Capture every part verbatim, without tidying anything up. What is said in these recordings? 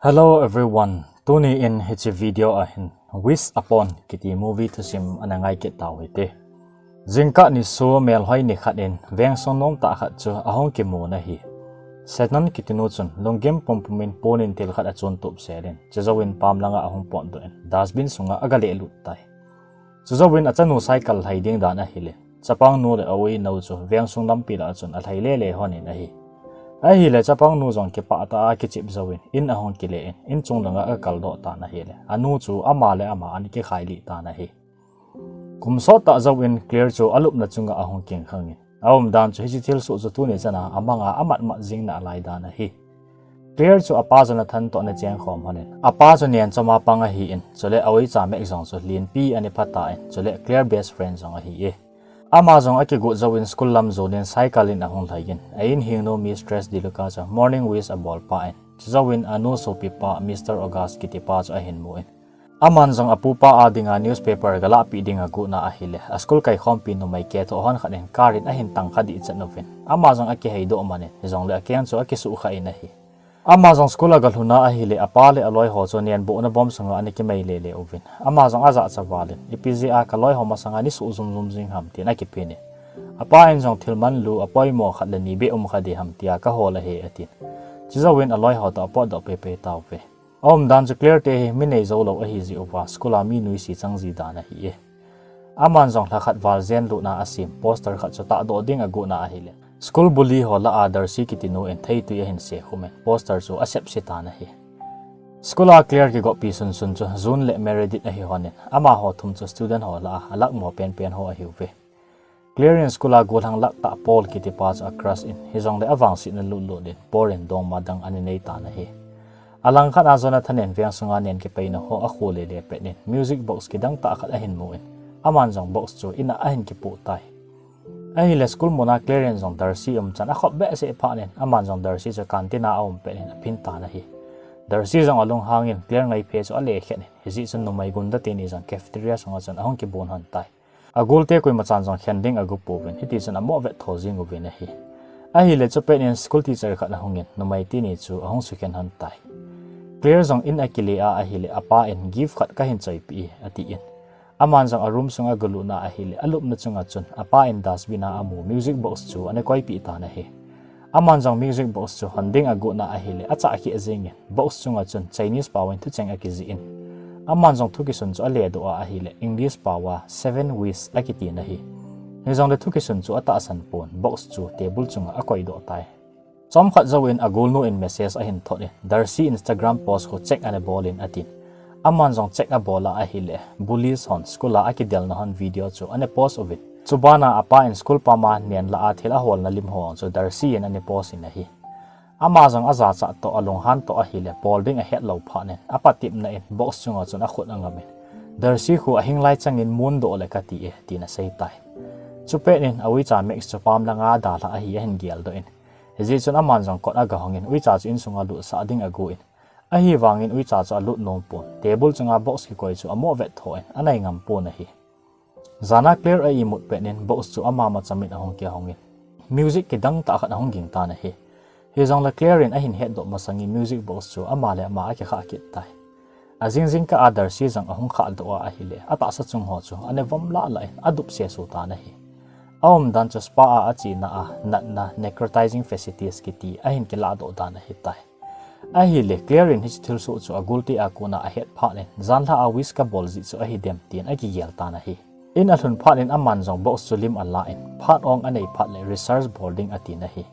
Hello everyone, tuni in hiche video a hin Wish Upon kiti movie thusim ana ngai kit tau hite. Jingkah nisu melhoi nikhat in vengsung nomtah khat chu ahung kimun ahi. Senon kitinu chun lunggim pumpum in pon in thil khat achun tup sel in, chujouvin pam langa ahung potdoh in dustbin sunga aga lehlut tai. Chujouvin achanu cycle lhai ding dan ahile, chapangnu le a-u in a-u chu vengsung lampi lah a chun alhai lele lhon in ahi. Ahile chapangnu jong kipah tah a kichep jouvin in ahung kile in, in chung langa aga kaldoh tan ahile, anu chu ama le ama ana kikhailih tan ahi. Kum sot tah jouvin Claire chu alupna chunga ahung kingkhang in, aumdan chu hiche thilsoh chu tuni chana amanga amatmat jing nalai dan ahi. Claire chu apa Jonathan toh ana chengkhom lhon in, apa chu nen choma pang ahin, chule a-uicha Max jong chu lenpi ana pha tan, chule Claire best friend jong ahi e. Ama jong akigot jouvin school lam jon in cycle in ahung lhai in, a-in hingnu Mistress DeLuca chu morning wish abol pan, chujouvin anu sopipa Mister August kitipa chu ahin mu in, aman jong apupa a dinga newspaper agalahpeh ding agotna ahile, a school kaikhompi numei kethoh lhon khat in car in ahin tangkha dehchet uvin, ama jong akiheidoh man in, hijongle akeng chu akisuhkhah in ahi. Ama jong school agalhun a ahile, apa le aloiho chu nenbohna bom sunga ana kimei lele uvin, ama jong ajahcha val in, ipi jeh a kaloiho masanga neisuh jumjum jing ham tin akiphin in, apa in jong thil manlu apoimo khat le ni beh umkha ding ham tia kahol ahi atin. Chujouvin aloiho toh apotdoh peipei tauve. Aumdan chu Claire te hi mi neijou lou ahijeh uva school a mi nuisat chang ji dan ahi e. Aman jong lhakhat val jenlutna asem poster khat chu tahdoh ding agotna ahile, school bully ho lah a Darcy kitinu in theitwi ahin sekhum in poster chu asepse tan ahi. School a Claire kigopi sunsun chu June le Meredith ahi lhon in, amaho thum chu student ho lah a alakmo penpen ho ahiuve. Claire in school a gollhang lahtah Paul kitipa chu acrush in, hijongle avangsetna lutlut in Paul in dongma dang ana nei tan ahi. Alangkhat a Jonathan in vengsunga nen kipeina ho akhu lele pet in music box kidangtah khat ahin mu in, aman jong box chu in a ahin kipoh tai. Ahile school muna Claire in jong Darcy umchan akhop behseh phat in, aman jong Darcy chu canteen a aum pet in aphin tan ahi. Darcy jong alunghang in Claire ngaiphe chu alekhen in, hijeh chun numei gunda teni jong cafeteria sunga chun ahung kibon lhon tai. Agolte koimachan jong khen ding agopouvin, hitichun amoh vet tho jing uvin ahi. Ahile chupet in school teacher khat ahung in, numei teni chu ahung sukhen lhon tai. Claire jong in akile a ahile, apa in gift khat kahin choipeh e atin, aman jong aroom sunga agalutna ahile, alupna chunga chun apa in dustbin a amu music box chu ana koipeh tan ahi. Aman jong music box chu hon ding agotna ahile, achah kheh jeng in, box chunga chun Chinese pao in thucheng akijih in, aman jong thu kisun chu aledoh a ahile, English pao a seven wish akitin ahi. Hijongle thu kisun chu atahsan pon, box chu table chunga akoidoh tai. Chomkhat jouvin agolnu in message ahin thot in, Darcy Instagram post khu check ana bol in atin, aman jong check abol a ahile, bullies hon school a akidelna lhon video chu ana post uvin, chubana apa in school pam a nen lah a thil aholna lim ho chu Darcy in ana post in ahi. Ama jong ajachat toh alunghan toh ahile, bol ding ahet lou phat in, apatepna in box chunga chun akhut angam in, Darcy khu ahinglai changin mundoh le kati e, tin asei tai. Chupet in a-uicha Max chu pam langa adalhah ahi ahin geldoh in, hijeh chun aman jong kot agahong in uicha chu insunga lutsah ding agon, ahivangin uicha chu alut nom pon, table chunga box kikoi chu amoh vet tho in anai ngam pon ahi. Jana Claire a imut pet in box chu ama macham in ahung kihong in, music kidangtah khat ahung ging tan ahi. Hijongle Claire in ahin hetdoh masangin music box chu ama le ama akikhah kit tai. Ajing jingkah a Darcy jong ahung khahdoh a ahile, atahsa chung ho chu ana vom lahlah in adup sesu tan ahi. Aumdan chu spa a achena a natna necrotizing fasciitis kiti ahin kilahdoh dan ahitai. Ahile Claire in hiche thilsoh chu agolte a kona ahet phat in, janlhah a wish kabol jeh chu ahidem tin akigel tan ahi. In alhun phat in aman jong box chu lim ala in, phat ong anei phat le research bol ding atin ahi.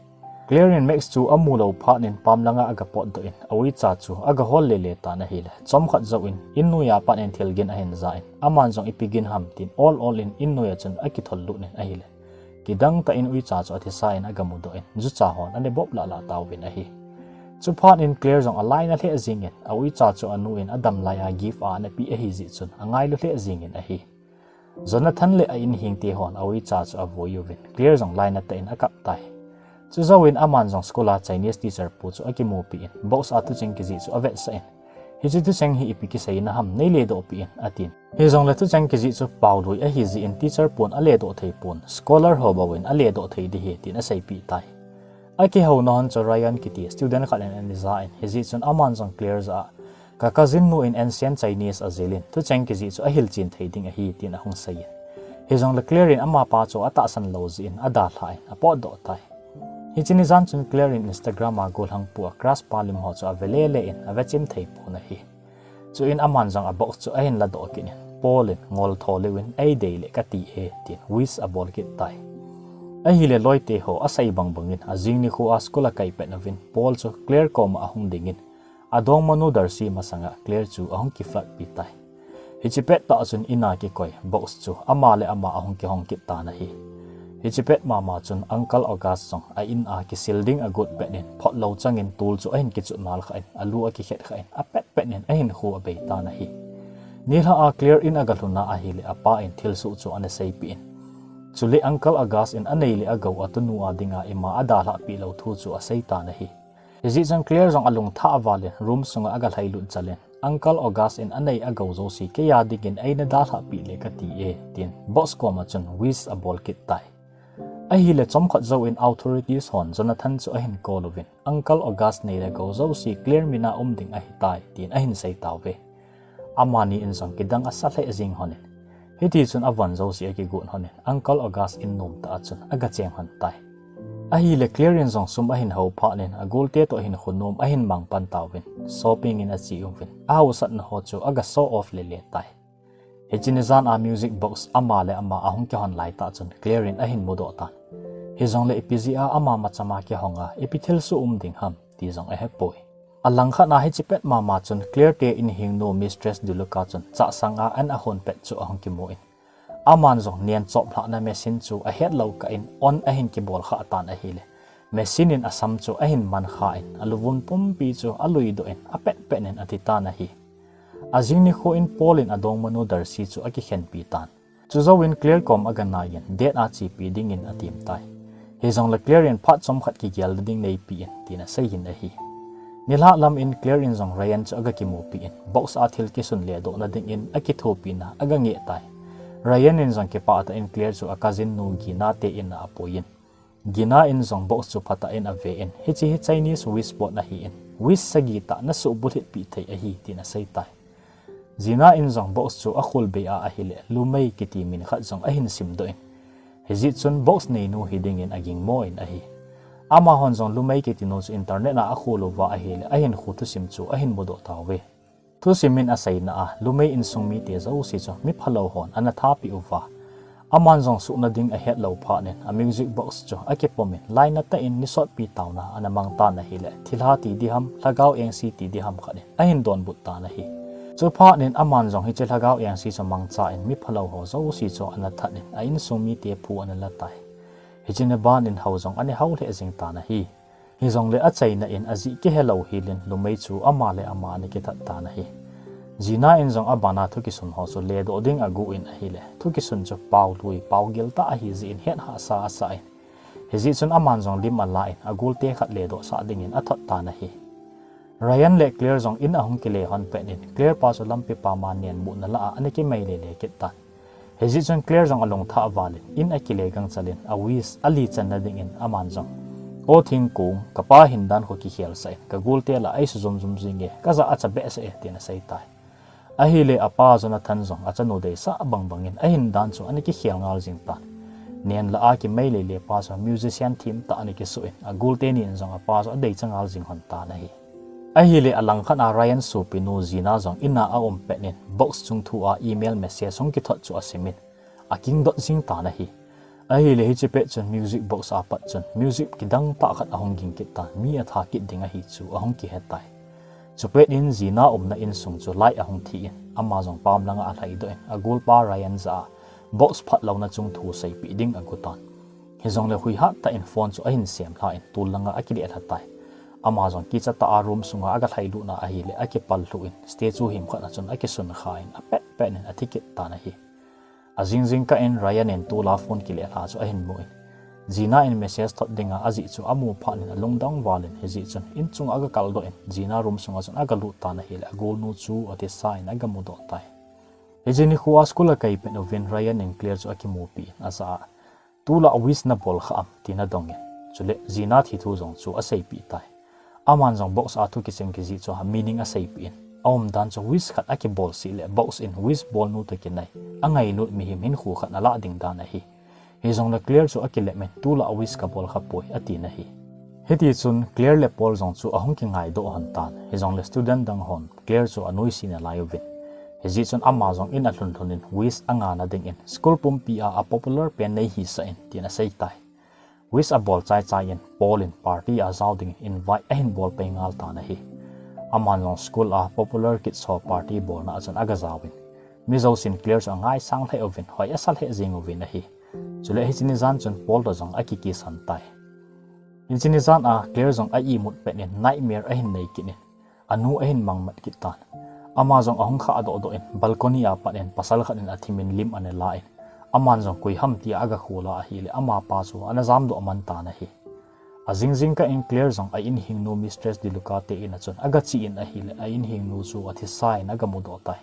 Claire in Max chu amu lou phat in pam langa agapotdoh in, a-uicha chu agahol lele tan ahile, chomkhat jouvin in noiya pat in thilgin ahin ja in, aman jong ipi gin ham tin ol ol in in noiya chun akithol lut in ahile, kidangtah in uicha chu athisa in agamudoh in, jucha hon ana bop lahlah tauvin ahi. Chuphat in Claire jong alainat lheh jengin, a-uicha chu anu in adam laiya gift a anapeh ahi jeh chun angailu lheh jengin ahi. Jonathan le a-inhengte hon a-uicha chu avui uvin, Claire jong lainat tah in akap tai. Chujouvin aman jong school a Chinese teacher pu chu akimupi in, box a thucheng kijih chu avetsah in, hiche thucheng hi ipi kiseina ham, neiledohpeh in, atin. Hijongle thucheng kijih chu paolui ahijeh in teacher pun aledoh thei pon, scholar ho bouvin aledoh thei ding ahi, tin aseipeh tai. Akihouna hon chu Ryan kiti student khat in ana ja in, hijeh chun aman jong Claire jah a, ka cousin nu in ancient Chinese ajil in, thucheng kijih chu ahilchen thei ding ahi, tin ahung sei in. Hijongle Claire in amapa chu atahsan lou jeh in adalhah in apotdoh tai. Hiche ni jan chun Claire in Instagram a gollhang pu a crush pa lim ho chu ave lele in avechim thei pon ahi. Chuin aman jong a box chu ahin ladoh kit in, Paul in ngol tho leu in eidei le kati e, tin wish abol kit tai. Ahile loite ho asei bang bang in ajing nikho a school akai pet uvin Paul chu Claire koma ahung ding in, adongmanu Darcy masanga Claire chu ahung kiflirt pi tai. Hiche pettah chun in a kikoi box chu ama le ama ahung kihong kit tan ahi. Hiche pet mama chun Uncle August jong a in a kisil ding agot pet in photlou chang in tul chu ahin kichut nal kha in alu akikhet kha in apet pet in ahinkho abei tan ahi. Nilhah a Claire in agalhun a ahile apa in thilsoh chu ana seipeh in, chule Uncle August in anei le agou a tunu a dinga ima adalhah peh lou thu chu asei tan ahi. Hijeh chun Claire jong alungthah val in room sunga agalhailut chal in, Uncle August in anei agou jouse keiya dingin eina dalhah peh le kati e, tin box koma chun wish abol kit tai. Ahile chomkhat jouvin authorities hon Jonathan chu ahin call uvin, Uncle August nei le gou jouse Claire mina um ding ahitai, tin ahin sei tauve. Amani in jong kidang asa lheh jing lhon in, hitichun avon jouse akigot lhon in Uncle August in nomtah a chun agacheng lhon tai. Ahile Claire in jong sum ahin hou phat in agolte toh hinkho nom ahin mang pan tauvin, shopping in ache uvin, ahaosatna ho chu aga show off lele tai. Hiche ni jan a music box ama le ama ahung kihon laitah chun Claire in ahin mudoh tan. Hijongle ipi jeh a ama machama kihong a ipi thilsoh um ding ham ti jong ahepoi. Alangkhat a hiche pet mama chun Claire te inhengnu Mistress DeLuca chun chahsang a an ahon pet chu ahung kimu in, aman jong nen choplhahna machine chu ahetlou kah in on ahin kibol khah tan ahile, machine in asam chu ahin man kha in aluvun pumpi chu aluidoh in apet pet in athi tan ahi. Ajing nikho in Paul in adongmanu Darcy chu akikhenpi tan. Chujouvin Claire kom aganai in date a chepi dingin atem tai. Hijongle Claire in phat chomkhat kigel ding neipi in tin asei in ahi. Nilhah lam in Claire in jong Ryan chu agakimupi in box a thil kisun ledohna dingin akithopina agangeh tai. Ryan in jong kipah tah in Claire chu a cousin nu Gina te in a apui in, Gina in jong box chu phatah in ave in, hiche hi Chinese wish board ahi in, wish sagi tah nasuh bulhit peh thei ahi, tin asei tai. Gina in jong box chu akhol bei a ahile, Lumei kiti min khat jong ahin simdoh in, hijeh chun box neinu hidingin agingmo in ahi. Amahon jong Lumei kiti nu chu internet a akhol uva ahile, ahinkho thusim chu ahin mudoh tauve. Thusim in aseina a, Lumei insung mite jouse chu miphalou hon ana thapeh uva, aman jong suhna ding ahetlou phat in a music box chu akipom in, lainat tah in nisotpi taona ana mang tan ahile, thilha ti diham, lhagao engse ti diham khat in ahin donbut tan ahi. Chuphat in aman jong hiche lhagao engse chu mangcha in miphalou ho jouse chu ana that in a insung mite phu ana la tai. Hiche ni ban in hao jong ana hao lheh jing tan ahi. Hijongle achaina in ajeh kihelou hel in Lumei chu ama le ama ana kithat tan ahi. Gina in jong abana thukisun ho chu ledoh ding agu in ahile, thukisun chu paolui, paogil tah ahijeh in het hahsa asah in, hijeh chun aman jong lim ala in agolte khat ledohsah dingin athot tan ahi. Ryan le Claire jong in ahung kile lhon pet in Claire pa chu lampi pama nenbohna lah a ana kimei lele kit tan. Hijeh chun Claire jong alungthah val in in akile gangchal in a wish alichanna dingin aman jong, O thingkong, kapa hindan khu kikhelsah in kagolte lah a eisujom jom jinge, kajah acha behseh e, tin asei tai. Ahile apa Jonathan jong achanu deisah bang bang in ahindan chu ana kikhel ngal jing tan. Nen lah a kimei lele pa chu musician themtah ana kisuh in agolte ni in jong apa chu adeicha ngal jing lhon tan ahi. Ahile alangkhat a Ryan sopinu Gina jong in a aum pet in box chungthu a email message hung kithot chu asim in, akingdot jing tan ahi. Ahile hiche pet chun music box a pat chun music kidang tah khat ahung ging kit tan, mi atha kit ding ahi chu ahung kihe tai. Chupet in Gina umna insung chu light ahung thi in, ama jong pam langa alhaidoh in, agolpa Ryan jah a box phatlouna chungthu seipeh ding agu tan. Hijongle huihat tah in phone chu ahin semlha in tol langa akile lha tai. Ama jong kicha tah a room sunga agalhailutna ahile akipal lhuh in statue himkhat a chun akisun kha in apet pet in athi kit tan ahi. Ajing jingkah in Ryan in tol a phone kile lha chu ahin mu in, Gina in message thot dinga ajih chu amu phat in alungdong val in hijeh chun in chunga agakaldoh in Gina room sunga chun agalut tan ahile agolnu chu atisa in agamudoh tai. Hiche nikho a school akai pet uvin Ryan in Claire chu akimupi in ajah a, Tulai wish nabol khah am, tin adong in, Chule jina thi thu jong chu aseipeh tai. Aman jong box a thu kisem kijih chu a meaning aseipeh in, aumdan chu wish khat akibol seh le box in wish bolnu toh kinai, angailut mihem hinkho khat alah ding dan ahi. Hijongle Claire chu akilem in, tulai a wish kabol khapoi, atin ahi. Hitichun Claire le Paul jong chu ahung kingaidoh lhon tan, hijongle student dang hon Claire chu anoise nalai uvin. Hijeh chun ama jong in alhun lhun in wish angana dingin school pumpi a a popular pen neihisah in tin aseitai. Wish abol chaichai in Paul in party ajao dingin invite ahin bol pai ngal tan ahi. Aman jong school a popular kids ho party bolna a chun agajaovin, mi jousen Claire chu angaisang lheh uvin, hoi asa lheh jeng uvin ahi. Chule hiche ni jan chun Paul toh jong akikisan tai. Hiche ni jan a Claire jong a-imut pet in nightmare ahin nei kit in, anu ahin mangmat kit tan. Ama jong ahung khahdoh doh in balcony a pat in pasal khat in athimin lim ana la in, aman jong koi ham tia agakhol a ahile amapa chu ana jamdoh man tan ahi. Ajing jingkah in Claire jong a-inhengnu Mistress DeLuca te in a chun agache in ahile a-inhengnu chu athisa in agamudoh tai.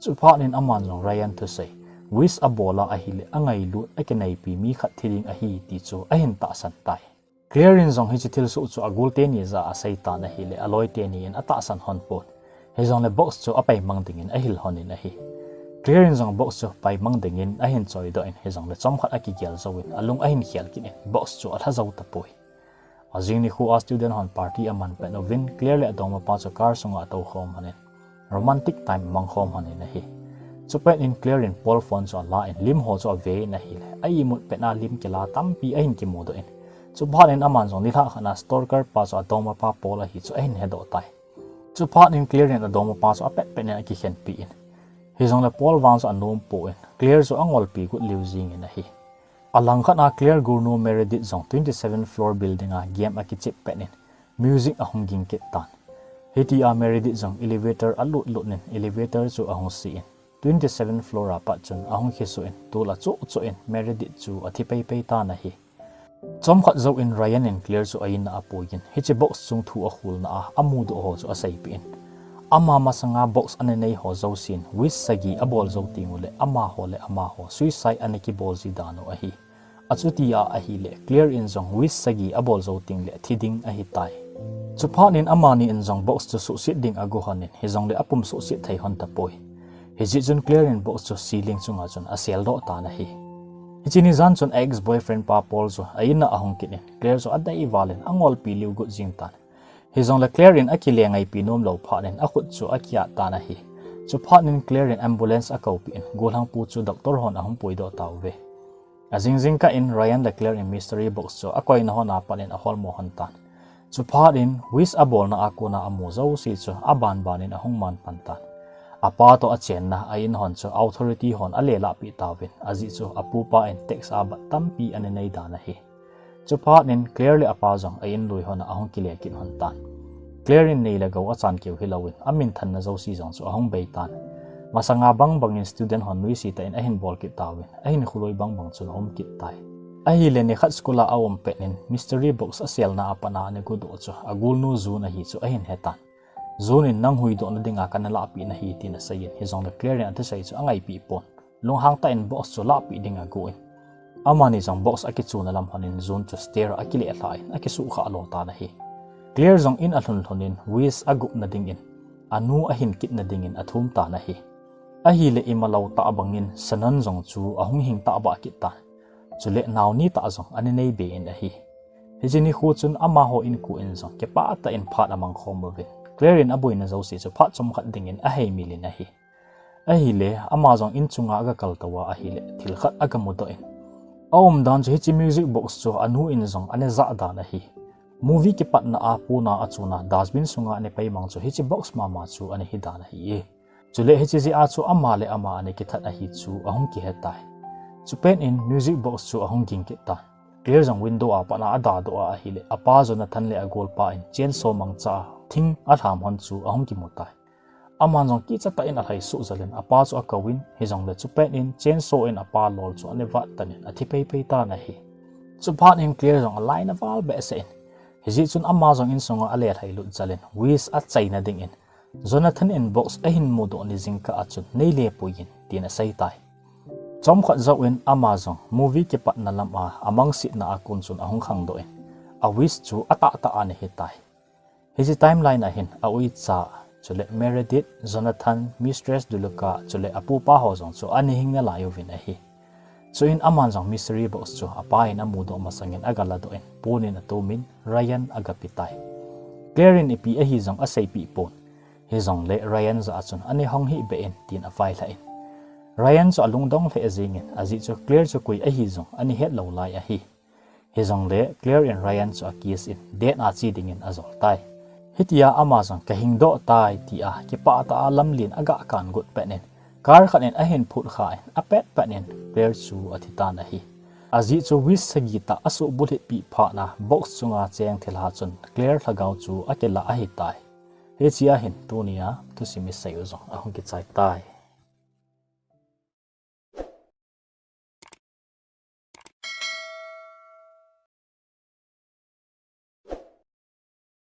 Chuphat in aman jong Ryan thusei, wish abol a ahile angailut akinaipi mi khat thi ding ahi ti chu ahin tahsan tai. Claire in jong hiche thilsoh chu agol teni jah a aseitan ahile aloi teni in atahsan lhon pon. Hijongle box chu apaimang dingin ahil lhon in ahi. Claire in jong box chu paimang dingin ahin choidoh in, hijongle chomkhat akigel jouvin alung ahin khel kit in box chu alha jou tapoi. Ajing nikho a student hon party aman pet uvin Claire le adongmapa chu car sunga atoukhom lhon in romantic time amangkhom lhon in ahi. Chupet in Claire in Paul phone chu ala in lim ho chu ave in ahile a-imut pet a lim kila tampi ahin kimudoh in, chuphat in aman jong nilhah khat a stalker pa chu adongmapa Paul ahi chu ahin hedoh tai. Chuphat in Claire in adongmapa chu apet pet in akikhenpi in, hijongle Paul vang chu anompon Claire chu angolpi got lheh jengin ahi. Alangkhat a Claire golnu Meredith jong twenty-seven floor building a game akichep pet in music ahung ging kit tan. Hitia Meredith jong elevator alut lut in elevator chu ahung se in twenty-seven floor a pat chun ahung khisoh in tol a choh choh in Meredith chu athi pei pei tan ahi. Chomkhat jouvin Ryan in Claire chu a-in a apuiyin hiche box chung thu akholna a amudoh ho chu aseipeh in, ama masanga box ana nei ho jousen wish sagi abol jou tengule amaho le amaho suicide ana kibol ji dan u ahi. Achuti a ahile Claire in jong wish sagi abol jou tengle thi ding ahitai. Chuphat in amani in jong box chu suhset ding ago lhon in, hijongle apum suhset thei lhon tapoi. Hijeh chun Claire in box chu ceiling chunga chun aseldoh tan ahi. Hiche ni jan chun a-ex-boyfriend pa Paul chu a-in a ahung kit in Claire chu adei val in angolpi lheh got jeng tan. Hijongle Claire in akile ngaipi nomlou phat in akhut chu akiat tan ahi. Chuphat in Claire in ambulance akoupeh in gollhangpu chu doctor hon ahung puidoh tauve. Ajing jingkah in Ryan le Claire in mystery box chu akoina lhon a pat in aholmo lhon tan. Chuphat in wish abolna a kona amu jouse chu abanban in ahung man pan tan. Apa toh achenna a-in hon chu authority hon alelahpeh tauvin, ajeh chu apupa in tax a bat tampi ana nei dan ahi. Chuphat in Claire le apa jong a-in lui lhon a ahung kile kit lhon tan. Claire in nei le gou achan keu hilouvin aminthanna jouse jong chu ahung bei tan. Masanga bangbang in student hon nuisat tah in ahin bol kit tauvin, ahinkho lui bangbang chun aum kit tai. Ahile nikhat school a aum pet in mystery box aselna a pat a ana godoh chu agolnu June ahi chu ahin hetan. June in nang huhdohna dinga kana lahpeh nahi tin aseiyin, hijongle Claire in athusei chu angaipeh pon. Lunghang tah in box chu lahpeh ding agon, amani jong box akichuna lam lhon in June chu stair a akile lhah in akisuhkhah lo tan ahi. Claire jong in alhun lhon in wish agopna dingin, anu ahin kitna dingin athum tan ahi. Ahile imalou tah bangin Shannon jong chu ahung hing tahbeh kit tan. Chule naoni tah jong ana nei be in ahi. Hiche nikho chun amaho inko in jong kipah tah in phat amangkhom uvin, Claire in aboina jouse chu phat chomkhat dingin aheimil in ahi. Ahile ama jong in chunga agakal tou a ahile thil khat agamudoh in, aumdan chu hiche music box chu anu in jong ana jah dan ahi. Movie kipatna a pona achuna dustbin sunga ana paimang chu hiche box mama chu ana hidan ahi e. Chule hiche jeh a chu ama le ama ana kithat ahi chu ahung kihetai. Chupet in music box chu ahung ging kit tan. Claire jong window a pat a adadoh a ahile apa Jonathan le agolpa in chainsaw mangcha a thing alham lhon chu ahung kimutai. Aman jong kicha tah in alhai suh jel in apa chu akouvin, hijongle chupet in chainsaw in apa lol chu ana vat tan in athi peipei tan ahi. Chuphat in Claire jong alainat val behseh in, hijeh chun ama jong insunga alelhai lut jel in wish achaina dingin, Jonathan in box ahin mudoh ni jingkah a chun neile puiyin tin aseitai. Chomkhat jouvin ama jong movie kipatna lam a amangsetna a kon chun ahung khangdoh in, a wish chu atahtah ana hitai. Hiche timeline a hin a uicha, chule Meredith, Jonathan, Mistress Duluka, chule apupa ho jong chu ana hing nalai uvin ahi. Chuin aman jong mystery box chu apa in amudoh masangin agaladoh in, pon in atumin Ryan agapetai. Claire in ipi ahi jong aseipeh pon. Hijongle Ryan jah a chun ana hong hih beh in tin availhah in, Ryan chu alungdong lheh jengin, ajeh chu Claire chu koi ahi jong ana het lou lai ahi. Hijongle Claire in Ryan chu akiss in, date a che dingin ajoltai. Hitia ama jong kahingdoh tai tia kipahtah a lamlen agakan got pet in, car khat in ahin phut khan, apet pet in Claire chu athitan ahi. Ajeh chu wish sagi tah asuhbulhit peh phatna box chunga cheng thilha chun Claire lhagao chu akilah ahitai. Hichea hin tunia thusim isei u jong ahung kichai tai.